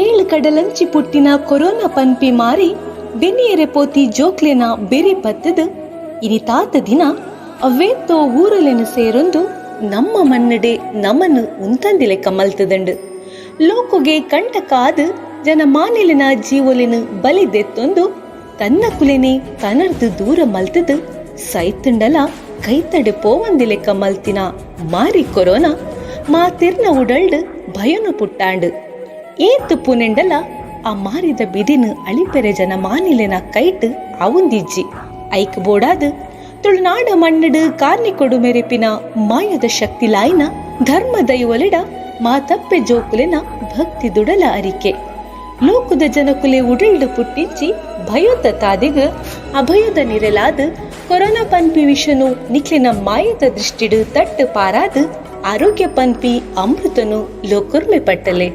ಏಳ್ ಕಡಲಂಚಿ ಪುಟ್ಟಿನ ಕೊರೋನಾ ಪನ್ಪಿ ಮಾರಿ ಬೆನಿಯೆರೆ ಪೋತಿ ಜೋಕ್ಲೆನ ಬೆರಿ ಪತ್ತುದು ಇನಿತಾತ ದಿನ ಅವ್ವೇತೋ ಊರುಲೆನ್ ಸೇರೊಂದು ನಮ್ಮ ಮಣ್ಣುಡೆ ನಮನ್ ಉಂತಂದಿಲೆಕ್ಕ ಮಲ್ತುದುಂಡು. ಲೋಕೊಗೆ ಕಂಟಕ ಆದ್ ಜನಮಾನಿಲೆನ ಜೀವೊಲೆನ್ ಬಲಿ ದೆತ್ತೊಂದು ತನ್ನಕುಲೆನೆ ತನರ್ದ್ ದೂರ ಮಲ್ತುದು ಸೈತ್ಂಡಲ ಕೈತಡೆ ಪೋವಂದಿಲೆಕ್ಕ ಮಲ್ತಿನ ಮಾರಿ ಕೊರೋನಾ ಮಾತೆರ್ನ ಉಡಲ್ಡ್ ಭಯೊನು ಪುಟ್ಟಾಂಡ್. ಏತ್ ಪುನೆಂಡಲ ಆ ಮಾರಿದ ಬಿದೆನ್ ಅಳಿಪೆರೆ ಜನಮಾನಿಲೆನ ಕೈಟ್ ಆವೊಂದಿಜ್ಜಿ. ಐಕ್ ಬೋಡಾದ್ ತುಳುನಾಡ ಮಣ್ಣ್ ಡ್ ಕಾರ್ನಿಕೊಡು ಮೆರೆಪಿನ ಮಾಯದ ಶಕ್ತಿಲಾಯಿನ ಧರ್ಮ ದೈವೊಲೆಡ ಮಾತಪ್ಪೆ ಜೋಕುಲೆನ ಭಕ್ತಿ ದುಡಲ ಅರಿಕೆ. ಲೋಕದ ಜನಕುಲೆ ಉಡಲ್ಡ್ ಪುಟ್ಟಿಂಚಿ ಭಯೊತ ತಾದಿಗ್ ಅಭಯದ ನಿರೆಲಾದ್ ಕೊರೋನಾ ಪನ್ಪಿ ವಿಷೊನು ನಿಕ್ಲೆನ ಮಾಯದ ದೃಷ್ಟಿಡ್ ತಟ್ಟ್ ಪಾರಾದ್ ಆರೋಗ್ಯ ಪನ್ಪಿ ಅಮೃತೊನು ಲೋಕೊರ್ಮೆ ಪಟ್ಟಲೆ.